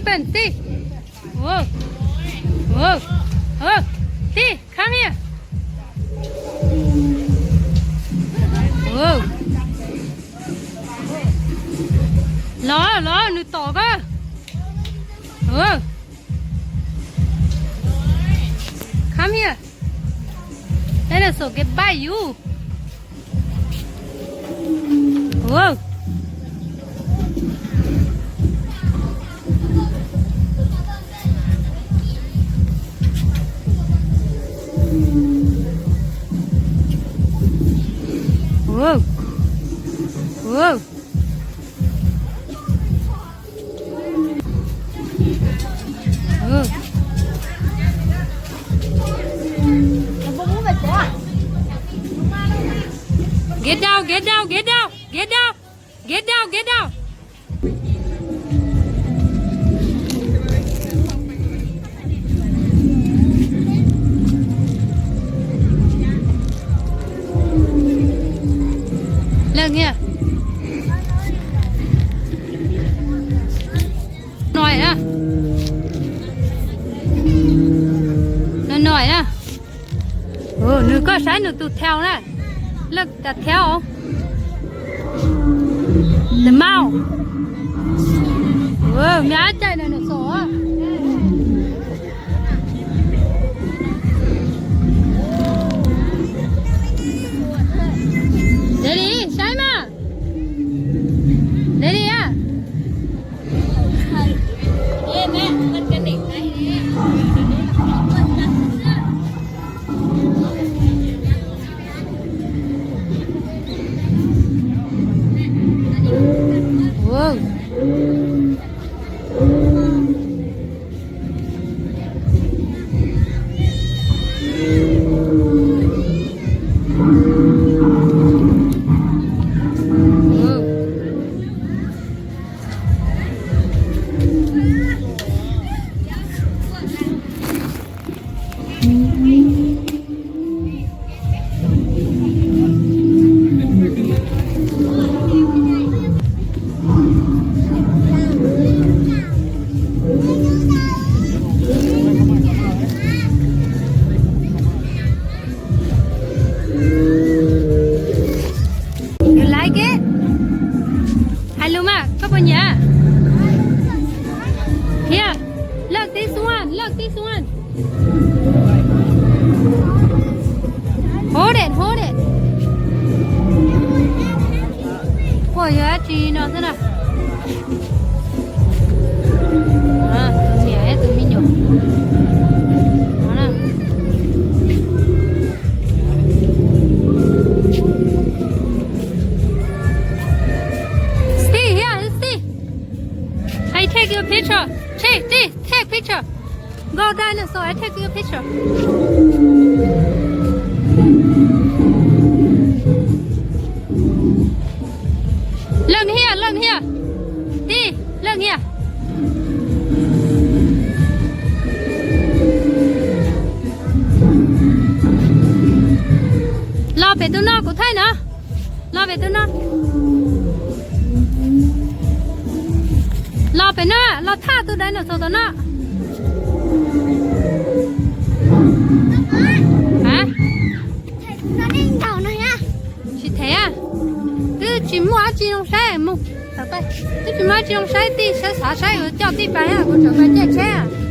Pen tij. Wow. Wow. Wow. Tij, come here. Wow. Los, los, nws tom koj. Wow. Come here. Dinosaur can bite you. Wow. Wow. Wow. Wow. Get down, get down, get down, get down, get down, get down. Leej niam. Noj na. Noj, noj na. Nws, koj saib nws tus tail na. Leej tus tail. Nws mau. Ua, me ab caij dinosaur. Daddy, saib mas. Daddy a. Wow. You like it? Hais lus mas, koj puas nyiam? Here, look this one, look this one. Hold it, hold it. Ua yog dab tsi no xwb na. Tus niam thiab tus me nyuam. Steve, here, Steve. I take your picture. Steve, Steve, take picture. Go dinosaur, I take your picture. Leej niam, leej niam. Tij, leej niam. Los pem tus no kuv thaij no. Los pem tus no. Los pem no, los thaj tus dinosaur tom no. Tsis them, twb tsis muaj dab tsi zoo saib mus. Twb tsis muaj dab tsi zoo saib, tij saib xav saib, coj tij pais, kuv tseem pais caij tsheb.